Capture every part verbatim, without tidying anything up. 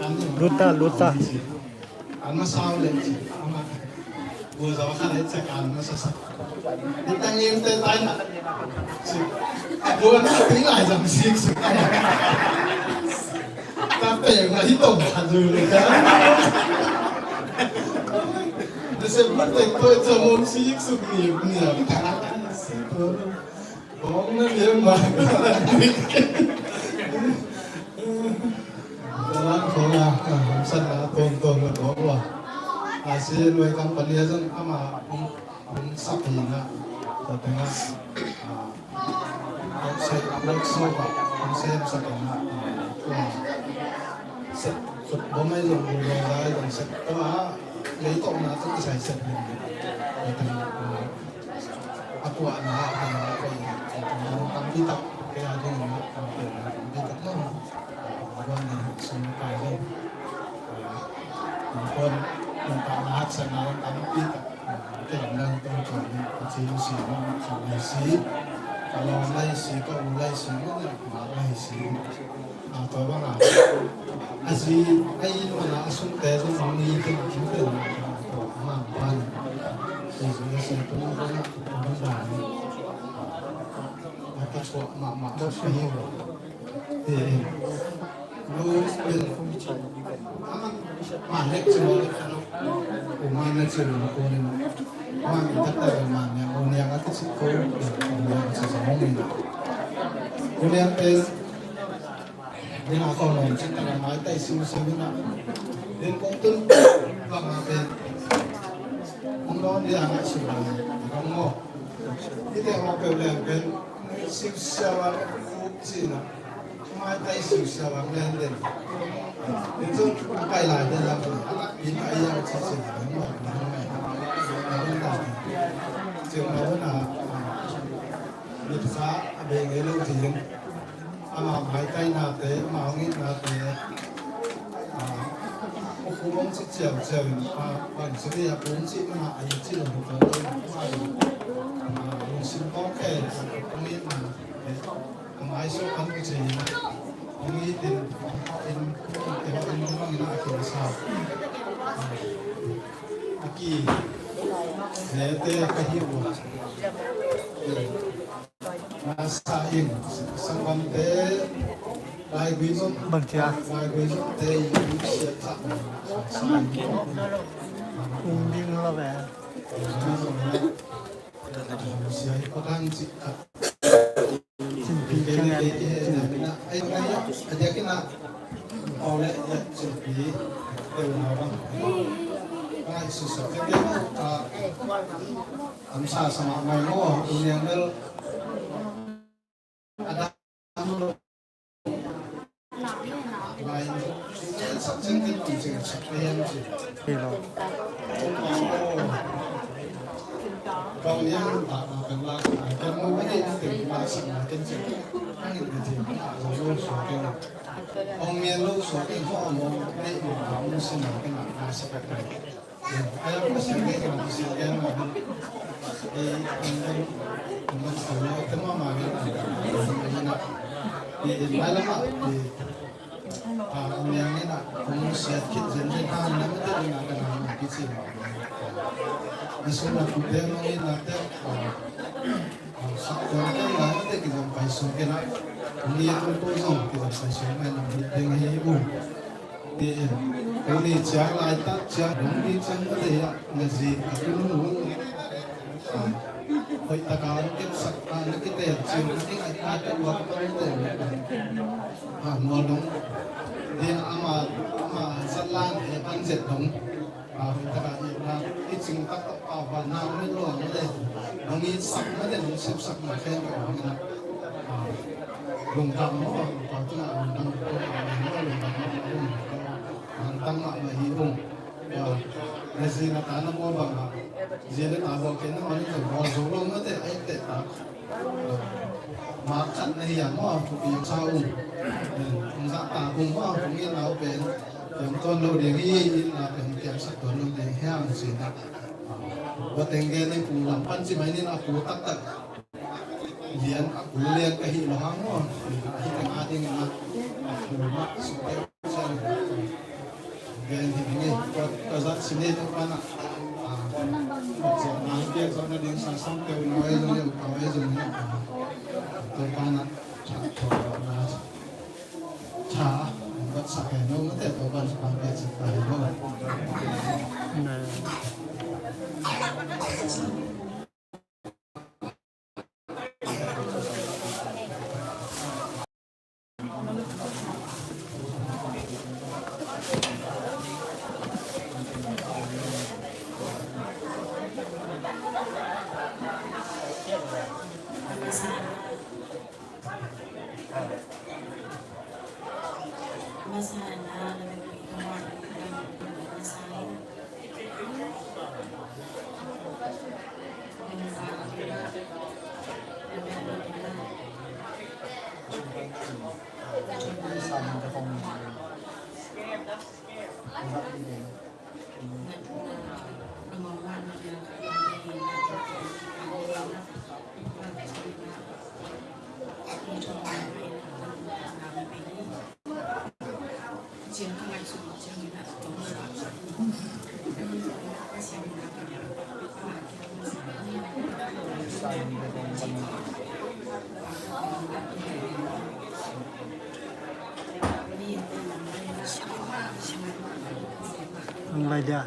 Lut ta, lut ta. An ma sau le ci. Ama. Bua zaw kha le cek an ma sa sa. Ni tang in te tai na. Ci. Bua na ting lai zam sik sik. Ta pe ma hi tong kha lu le ka. Na se ma te to to mo sik sik ni ni. Bawng na liam mah. Talang khawng a, a, hamsatna tawmtawm na tawm uh a. A si Luai Company a zong ama hong, hong sak hi na. Tua tengah, a, hong sai, hong sai, hong sai hamsat hi na. A, tua. Set, set, bawm ai zong, bawm ai zong set. Tua, lei tawh na tu kisai set hi na. Tua tengah, a, a kuahna ah a kuahna ah tampi tak kei a ding in a tampi tak lo. A kuahna ah sum kai lo. A kuahna ah haksatna tampi tak kei a ding in a tampi tak kei a ding in a tampi tak kei a ding in a tampi tak kei a ding in a lawm lai si, ka u lai si, ka mak lai si. A, tua bang a, a zi, a inn man a, a sungte zong hong ni te, hong ni te, a man pan. Zi zi a si tung bang a, tung bang a. A ta suak mahmah, suak hi. Te, lo, pen, a man, man lek ci lo, lek ci lo. U man lek ci lo, ko ni. Man lek ci lo, man lek, ko ni a ka ci ko, ko ni a ka ci ko ni. Ko ni a pen, Ding a kong lawm cih tak a maitai siusiu in a. Ding kong tun bang a pen. Kong lawm ding a ngaihsut bang a kong maw. Hih teng haw peuh leng pen siusiau a khuk cih na. Maitai siusiau a len den. Ding cun a pai lai den lam a lak ding a iau cih cih na. Ding maw, ding maw. Ding maw na. Ding sa a bei ngei lo ding. Amau maitainate, amau ngeitnate, a, a khum hong ci ciauciau in, a, bang ci ve a khum cih mana a i cih lo hi tawn lo, a, lungsim tawng khe, a, a ngeitnate, a maisuak pan kici in, a ngeih in, in, in, in, in, in, a ki sa. A ki, nete ka hi uh. Masa in, sanggamte, laigui zong, bang cia? Laigui zongte in, siat tak. Sa in. Ung ding lo ve. Sia in, patang cik tak. Cinpi ciang en. Ai, ai, a diakin ah. Au le, cinpi. Teu na bang. Ai, susah. Teu na. Am sa sama mai mo, tu niang bel. Ada. Mai. Sak ceng ken tung ceng sak ken ceng. Hello. Kau niang tak makan lak. Kan mau ni tung lak sak makan ceng. Kan ni ceng. Zo lo so ken. Ong mian lo so ken ko ong ni ong sin makan lak sak ken. Tiin, tuni ciang laitak ciang, dong ni ciang mate ah, na zi a tun hun. Hoih taka hong kepsak, a, na kitel ciang, na kingaihtak a uak pan tel. A, mual dong. Tiin ama, ama zatlang e pan zet dong. A, hoih taka i na, i cing taktak pau pa, na mit lo mate. Dong i sak mate, dong sep sak mate, dong i na. A, lungdam maw, pau tuna lungdam, lungdam maw, lungdam maw. Hantang mahmah hi ung. Na zi na ta na bawl bang a, zi na ta bawl kei na man in zong bawl zo lo mate, ai teh ta. Mak khat na hi a maw, thupi sa ung. Hong zah ta ung maw, hong itna uh pen. Piang tuan lo ding hi, itna pen piangsak tuan lo ding hi hang zi na. Ua teng gen in pu lam pan ci mai nin a pu taktak. Lian a kul lian ka hi lo hang maw. Hi ka nga ding a, a kul mah suk deuh ciang. Zat sini Topa na. Ah, zat na piak zat na ding sa sam teu na wai zong yau ka wai zong yau. Topa na. Cha, cha, na. Cha, bat sa ke no, te Topa na sa pang piak sa ta no. Amen. Ang lai dia.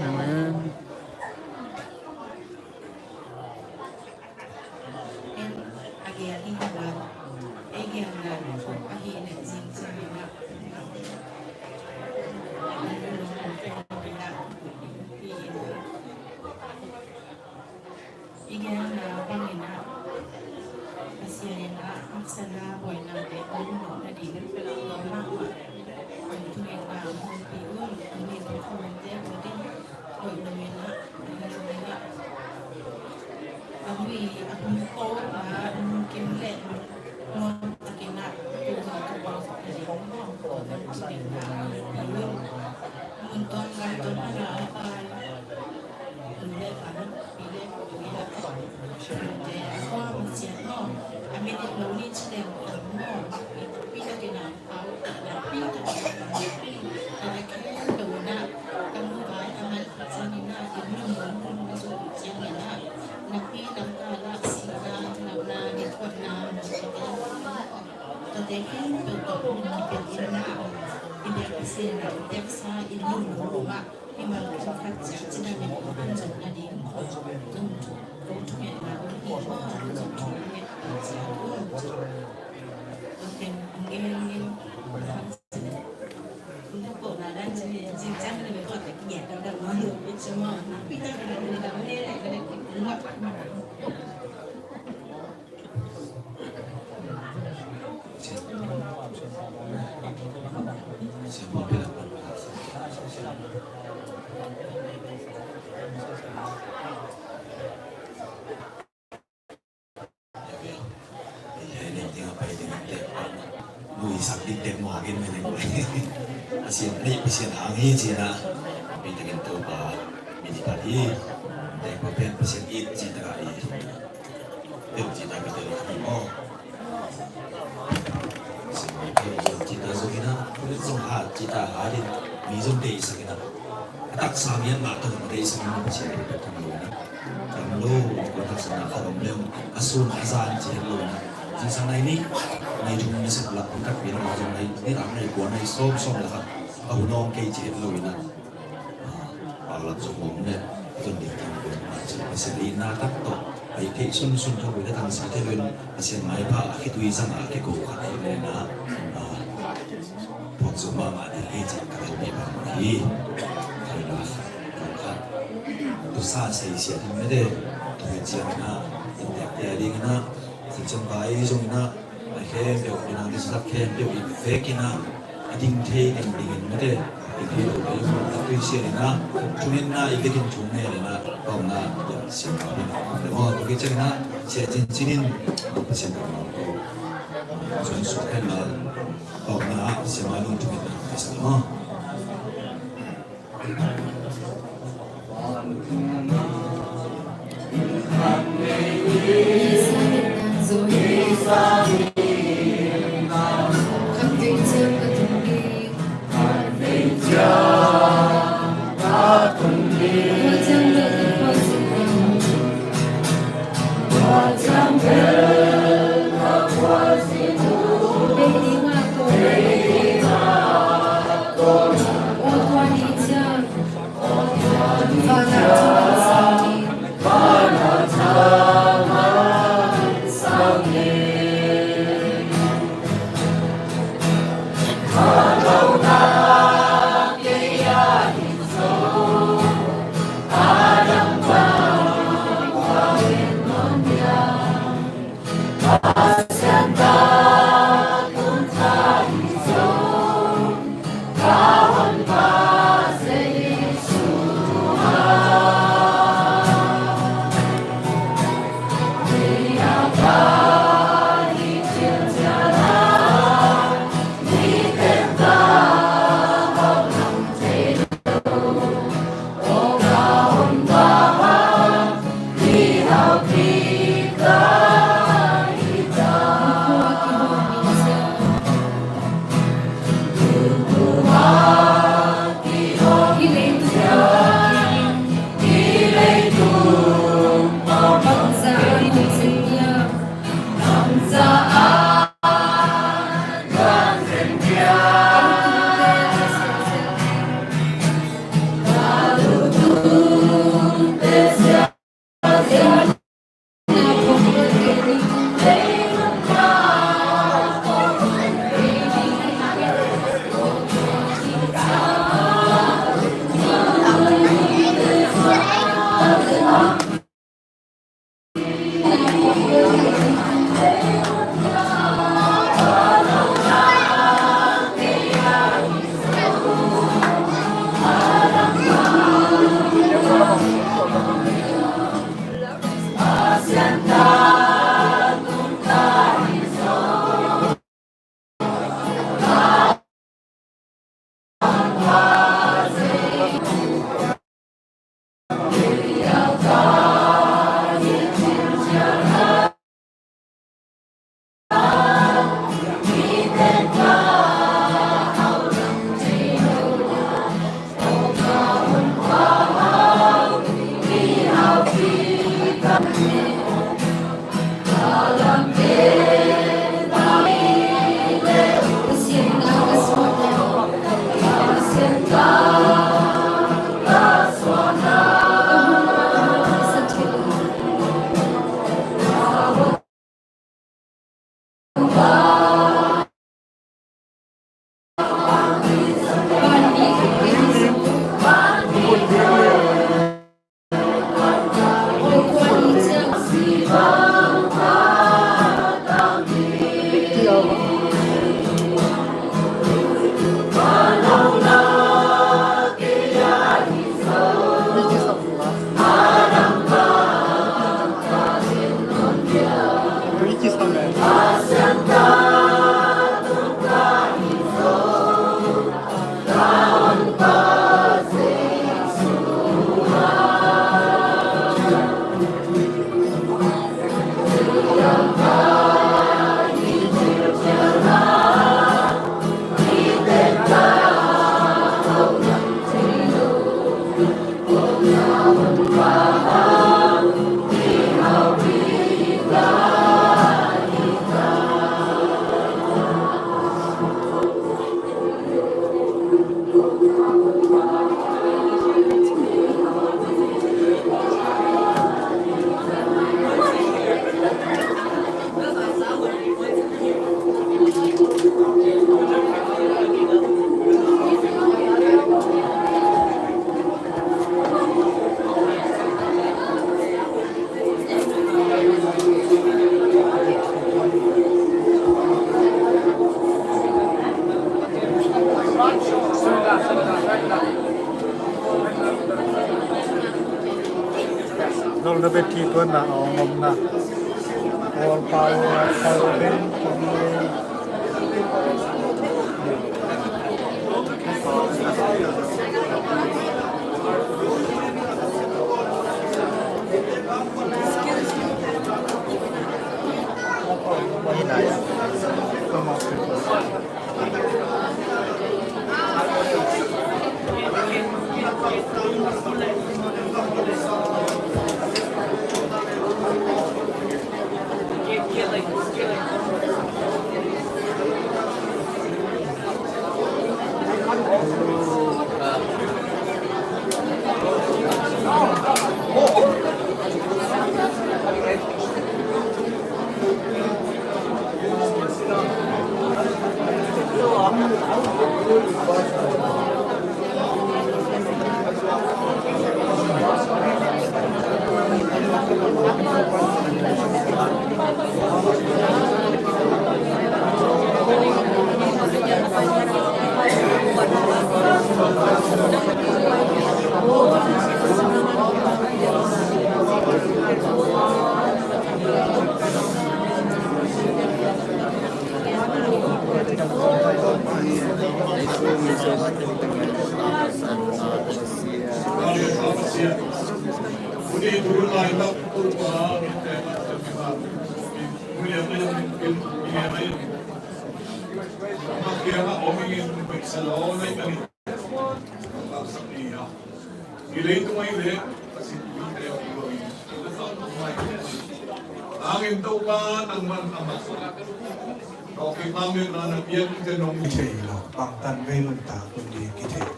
Amen. Nuisak dikdek mawk in, mene. A sian, nei Pasian hang hi ci-in ah, mi takin Topa min i phat hi. Tek pa pen Pasian it ci-in ah i peuh ci-in ah ka tel kha hi maw. Pasian i peuh zong ci-in ah zong in ah, zong hat ci-in ah hat in, mi zong deihsak in ah. A taksa mian mah tawh deihsak in ah Pasian i peuh tham lo in ah. Tam lo, kua taksa na khat om leng, a sun a zan ci het lo in ah. Zingsang nai nih, nai thum nasep lak hun takpi in ah zong nai, nidang nai kua nai sawm, sawm lak ah, a hun awng kei ci het lo in ah. Paulap zong om le, zong ding tam lo in ah, ci Pasian itna tak tawh, a i theih sunsun tawh, i le tang sa thei lo in, Pasian maipha a khitui zang a kiko khat hi le in ah. Puak zo mahmah ding hi ci ka tel mi bang hi. Khaina khat, khat. Tusa sei sia ding mete. Tua hi ciangin ah, inntekte a dingin ah, Pasian vai zongin ah, a khempeuh, minam ding sak khempeuh i vekin ah, a ding thei ding dingin mete. Ding thei lo ding, a tui sia ding ah, thungetna i vekin thunget ding ah, pauna, sia ka ding. Tua hi ciangin ah, sia cincin in, Pasian ka ding ah, zong suk hen la. Pauna, sia ma lungtum in a sa ma. Nol na beti tuan na ong om na. All power, power bank. Hi leitung ah hi leh Pasian mite a pu lo in, hangin Topa nangman amah tawh kei pambiakna na piak ding te nong thei lo, bangtan vei nuntak hun ding kithei lo.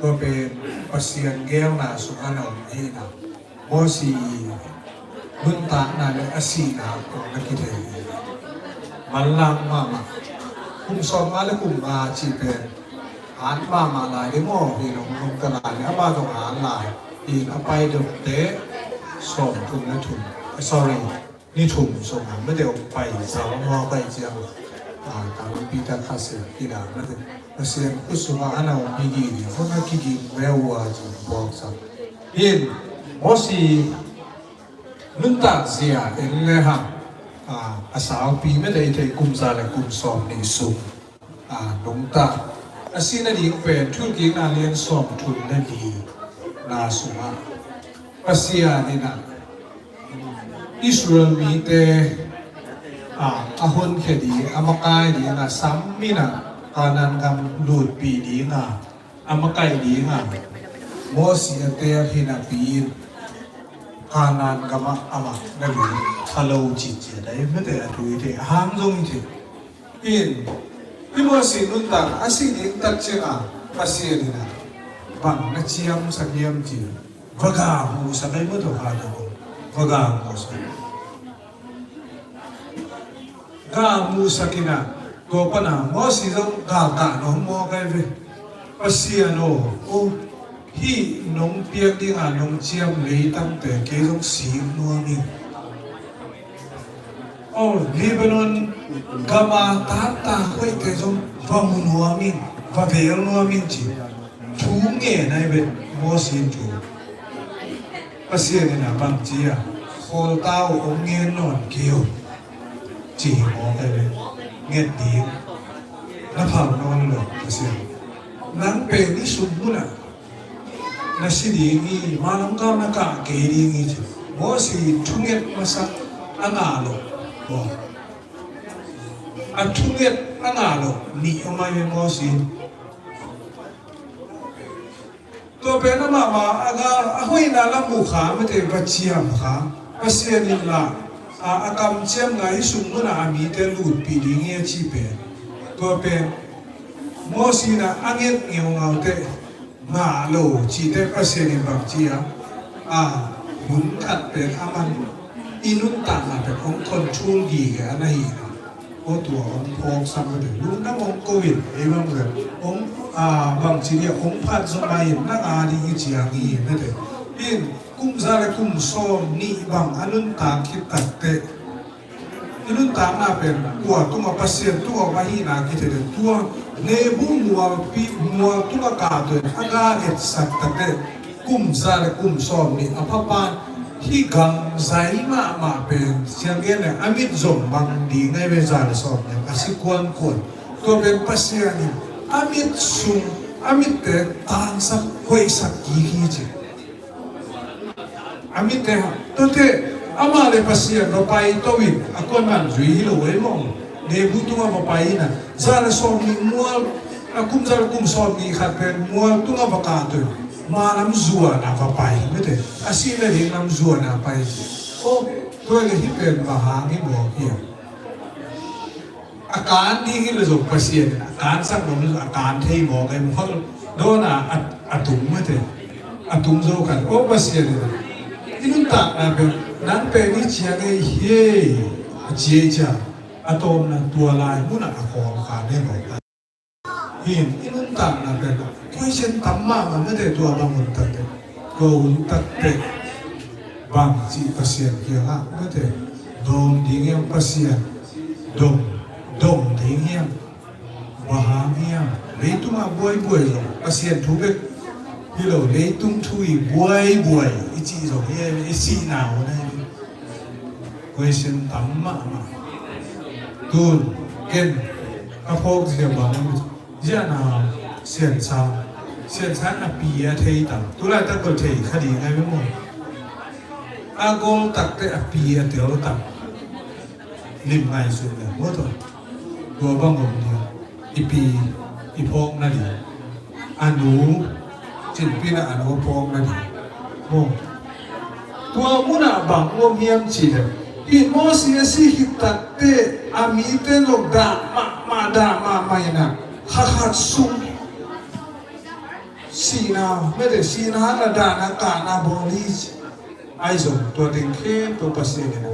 Tua pen Pasian geelna sungah na om hi na. Mosi nuntakna le a sihna kong na kithei hi. Manlang mahmah. Kum sawm nga le kum nga cih pen hat mahmah lai ding maw, hi lo, nungta lai ding, amah zong hat lai. Hi a pai dongte sawm thum le thum, eh, sorry, ni thum sung a mate hong pai zau maw, pai ciang, ah, tampi tak khasia kida mate. Pasian khut sungah a na hong kigin, hong na kigin ve ua ci buak sa. Hi Mosi nuntak zia en le hang, ah, a saupi mate i thei kum za le kum sawm nih sung. A nungta a sihna ding pen Thuhilhkikna lian sawm thum le li na sungah Pasian in a Israel mite a, a honkhia ding, a makai ding a, sam in a Kanaan gam lutpih ding a, a makai ding a Mosi a teel hi napi in Kanaan gam ah amah na lut kha lo cih ciat a, mate a tui te a hang zong hi te. In, i Mosi nuntak a si ding tak ciang a Pasian in a bang na ciamsak hiam ci, va ga musak ai maw, tua kha na ko, va ga musak. Ga musak in a, tua pan a Mosi zong galkah nuam maw kai ve. Pasian aw, aw, hih nong piak ding a nong ciam leitangte kei zong sik nuam ing. Aw, Lebanon gam a tatta hoihte zong va mu nuam ing, va vel nuam ing ci. Thu ngen ai ve Mosi in thu. Pasian in a bang ci a, khawlta uh hong ngen nawn kei uh ci hi mawk ai ve. Nget ding na phal nawn lo Pasian. Nang pen i sung munah na si ding hi, malam kau na kah kei ding hi ci. Mosi thunget masak a ngah lo. A thunget a ngah lo nih om ai ve Mosi. Tua pen amah mah a gal a hoihna lam uh kha mate va ciam kha. Pasian in lah a, a kamciamna hi sung munah a mite lutpih ding hi a ci pen. Tua pen Moses in a nget ngeungau teh ngah lo cihte Pasian in bang ci a, a hun khat pen aman i nuntakna pen hong control gige a na hi na. Aw tua hong phawk sam mate lungdam hong ko in ei bang pen hong, a, bang ci dia hong phat zaw mai in na a ding i ciang hi mate. In kum za le kum sawm nih bang a nuntak khit tak teh i nuntakna pen kua tungah Pasian tungah mah hihna kithei le tua Nebu mualpi mual tungah kahto in a ga etsak takte kum za le kum sawm nih a phapan hih gam zai mahmah pen sianggen le a mit zong bang ding ngai ve za le sawm nih a si kuankuan tua pen Pasian in a mit sung a mitte tansak hoihsak kik hi ci. A mitte ha, tua teh amah le Pasian va pai to in a kuan man zui hi lo ei maw. Nebu tungah va pai in a za le sawm nih mual a kum za le kum sawm nih khat pen mual tungah va kah to in ma lam zuan a va pai mate a sih le ding lam zuan a pai. Aw tua le hih pen va hang hi mawk hiam? A kan ding hi le zong Pasian in a kan sak lo a kan thei mawk ei mual dawn a a tung mate a tung zo kan aw Pasian in i nuntakna pen nang pen i ciang ei hi a ci ei ciang a tawmna tua lai munah a kawm kan ei mawk. Hin i nuntakna pen question tam mahmah mate tua bang hun takte tua hun takte bang ci Pasian kiangah mate dawng ding hiam Pasian dong dong ding hiam. Bang hang hiam leitungah buaibuai zong Pasian thu bek hi lo leitung thu i buaibuai i cih zong hi i sihna hun ahi. Question tam mahmah. Tun ken ka phawk zia bang ziahna siansa siansa a pi a thei tam tulaitak bel thei kha ding ahi maw. A gol takte a pi a tel tam. Lim ngaihsut le maw tua tua bang om ding i pi i phawk nading a nu cinpina a nu phawk nading maw. Tua munah bang om hiam cih le i Moses a si khit takte a mite zong dah mahmah dah mahmah in a kha khat sung sihna mete sihna na dahna kahna bawl hi ci. Ahi zong tua teng khempeuh Pasian in a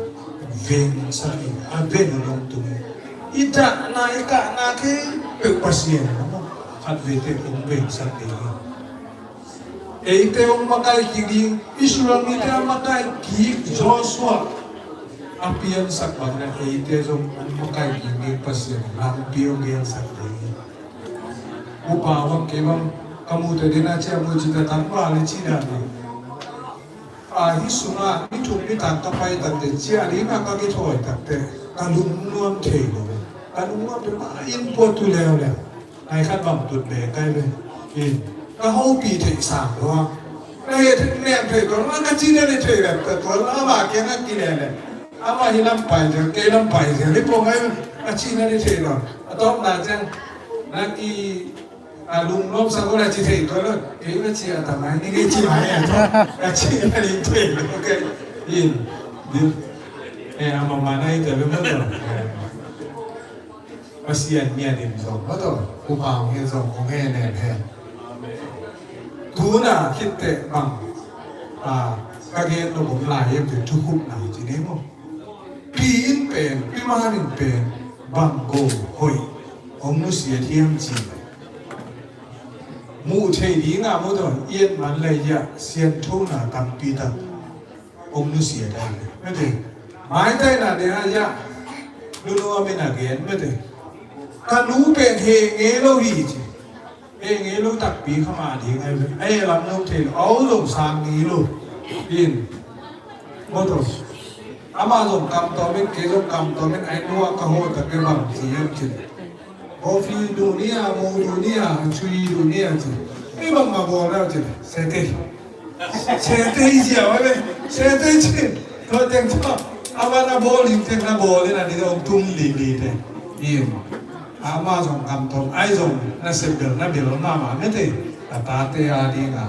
vengsak in a ven a lungtung in i dahna i kahna khempeuh Pasian in a maw khat vete hong vengsak ding hi. Eite hong makai kik ding Israel mite a makai kik Joshua a piansak bangin a eite zong hong makai kik ding Pasian lampi hong gensak ding hi. Upa bang kei bang ka mute dina cia mu cita tangval i ci dan hi. A hi sunga ni thum ni tak ka pai takte cia dina ka kithawi takte ka lungnuam thei lo. Ka lungnuam thei ma in pua tu leuleu. Nai khat bang tut be kai ve. In ka hopih theih sang lo a. Ka he thei nem thei tuan a ka ci ne ni thei lem ka tuan a ma kiang a ki le lem. Ama hi lam pai zia kei lam pai zia ni pua ngai ve. A ci ne ni thei lo. A tawpna ciang na ki a lungnuam sak uh na ci thei tuan lo. Kei na ci a ta mai ni kei ci mai a tawp. Ka ci ne ni thei lo kei. In. Din. Eh, ama ma na i te ve mo lo. Eh. Pasian ngiat in zong maw taw upa hong he zong hong he nen he. Tuna khitteh bang a ka gen lo bom lai hiam te thukhupna ci nei maw? Pi in pen pi man in pen bang go hoih hong nusiat hiam ci muh thei ding a maw taw i et man lei hiah sianthona tampi tak. Hong nusia dan mete. Maitaina ding a ya nunu a min a gen mete. Ka nu pen he ngei lo hi ci. He ngei lo takpi kha mah ding a hi ve. A he lam lo thei lo a ho lo sang ngei lo. In. Moto. Ama zong kam to min kei zong kam to min a hi nu a ka ho tak ke bang ci yam ci. Coffee duh ni a, mu duh ni a, cui duh ni a ci. Ei bang ma bawl leu ci. Sete. Sete i zia wa le. Sete ci. Tua teng tua. A van a bawl in teng na bawl in a ni zong tum li li te. Im. Ama zong kam tom. Ai zong na sep bel na bel ma ma mete. A tate a ding a.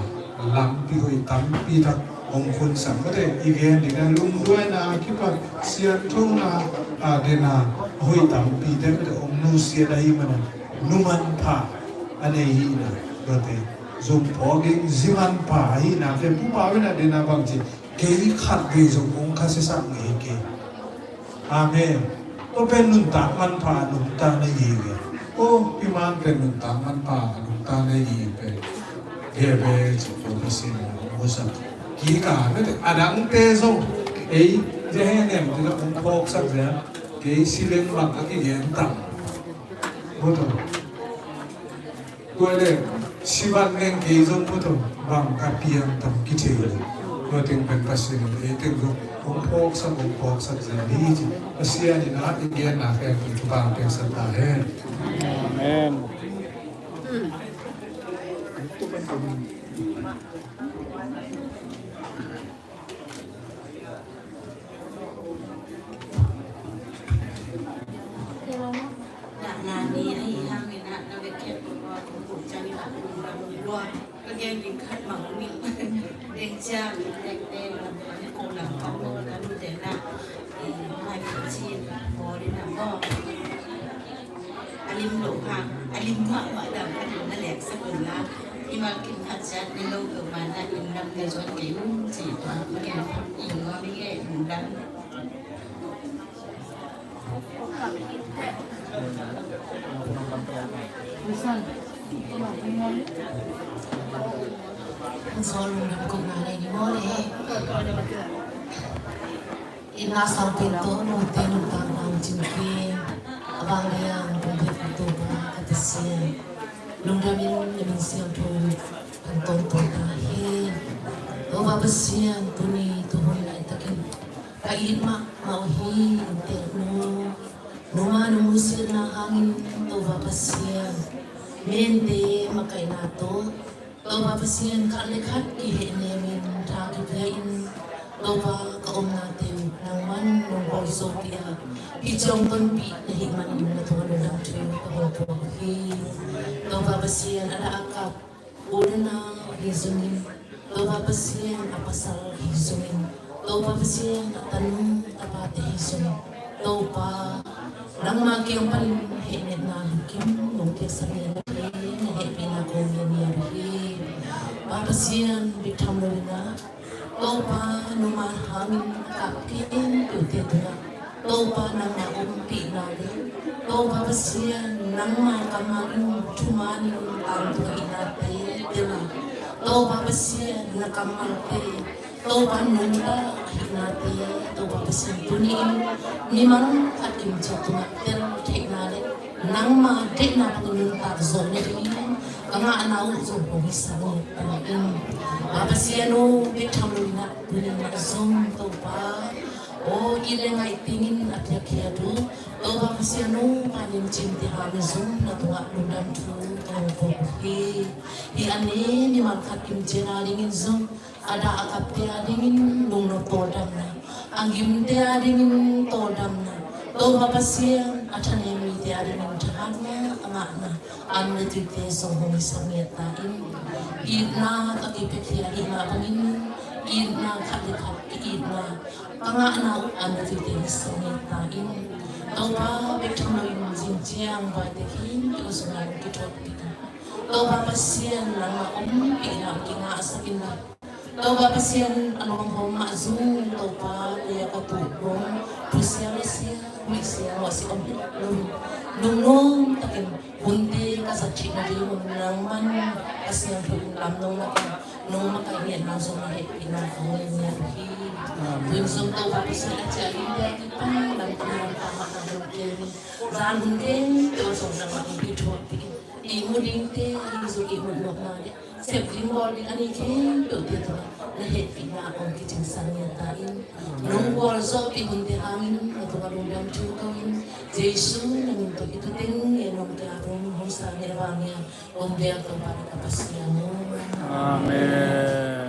Lampi hoih tampi tak hong khun sam mate i gen ding a lungduaina a kipan sianthona a dena hoih tampi te mate hong nusiat ahi mana nu manpha a nei hi na, tuate zong phawk ding, zi manpha hi na, pen pu pa win a dena bang ci, kei khat vei zong hong kha siasak ngei kei. Amen. Ko pen nuntak manpha nuntak na hi ve. Ko pi man pen nuntak manpha nuntak na hi ve. Ve ve ci ko pi sin mo sa. Ki ka ve te adang te zong. Ei, je he nem te zong hong phawk sak ve. Kei si leng bang a ki gen tam. Ko to. Tua le, sivan neng kei zong mu tawh bang ka piang tam kithei le. Tua teng pen Pasian in ei teng zong hong phawksak, hong phawksak zen hi ci. Pasian in a i genna khempeuh thupha hong piaksak ta hen. Amen. Dahna ni ahi hangin ah na vekpi ko, ko ciangin ah lungdam lua. Ka gen ding khat mah om ing. Deng ciang deng deng lam ko lam ko lo lam deng na. Eh, mai ko cin ko ding na ko. A lim lo hang, a lim mah mah dam ka ding na lek sa ko la. I mal kin khat ciat ni lo ko man na in lam ne zuan kei um ci tua. Ka gen ing ko mi ge lungdam. Itna sangpen tawh note nuntakna hong cingpi a vanglian kong phet Topa ka Pasian, lungdamin na min siangtho kan tawntung ta hi. Topa Pasian, tuni tuhun laitakin ka it mahmah uh hi. Inntek nu, nungah nu musilna hangin Topa Pasian, mente makaihna tawh Topa Pasian, khat le khat kihehnemin tha kipia in, Topa ka omnate uh nangman nong bawl zawpih a, hih ciang tonpih na hih manin na tungah lungdam thu ka hong phuak uh hi. Topa Pasian, a dah a kap u le nau ahi zongin, Topa Pasian, a pasal ahi zongin, Topa Pasian, a tanu a pate ahi zongin, Topa, nangma kiang panin hehnepna lungkim nong piaksak ngei na hi. Na hehpihna kong ngen ngei uh hi. Pa Pasian, bek tham loin ah Topa, nangma hangin a kap khempeuhte tungah Topa, nangma ompihna le Topa Pasian, nangma kammal in thuman in tangtung a hihnate tel a, Topa Pasian, na kammalte Topa nungta a hihnate Topa Pasian, tuni in mi mangkhat kimciat tungah tel theihna le nangma deihna tungah nuntak zawhna dingin ka ngahna uh zong hong hisak ngei ta in. Pa Pasian aw, bek tham loin ah tuni in ah zong Topa aw, it le ngaih dingin a piakkhiat uh Topa Pasian aw, panin cimte hangin zong na tungah lungdam thu ka hong phuak uh hi. Hih a ni mi mangkhat kimciat a dingin zong a dah a kapte a dingin lungnop tawldamna, a gimte a dingin tawldamna, Topa Pasian a thanem mite a dingin thahatna a ngahna, an le tuite zong hong hisak ngiat ta in. Itna ka kipiakhia ahih mah bangin itna khat le khat ki-itna ka ngahna uh an le tuite hisak ngiat ta in. Topa bek tham loin zing ciang vaite khempeuh sungah kithuahpih in. Topa Pasian, nangma ompihna kingahsak in la. Topa Pasian, a luanghawm mah zong Topa, lei a ka tuh bawng, thusia le sia, huihsia, huahsia om hi lo. Lungnuam takin hunte ka zat theihna ding un nangman ka siangtho in lam nong lak in nong makaih ngiatna zong na hehpihna ka hong ngiat uh hi. Tun zong Topa Pasian, a ciah dingte a kipan lam kipan pah mah na hong kem in, zan hun khempeuh zong nangmah hong kithuahpih in. Ihmu dingte ahi zong ihmu nopna le sep ding bawl ding a ni khempeuhte tungah na hehpihna hong kicingsak ngiat ta in. Nong gualzawhpih hunte hangin na tungah lungdam thu ko-in, Jesu na min tawh hih thu teng ngen nong kei a, hong sang ngiat a, vang ngiat a, hong bel Topa ka Pasian aw. Amen.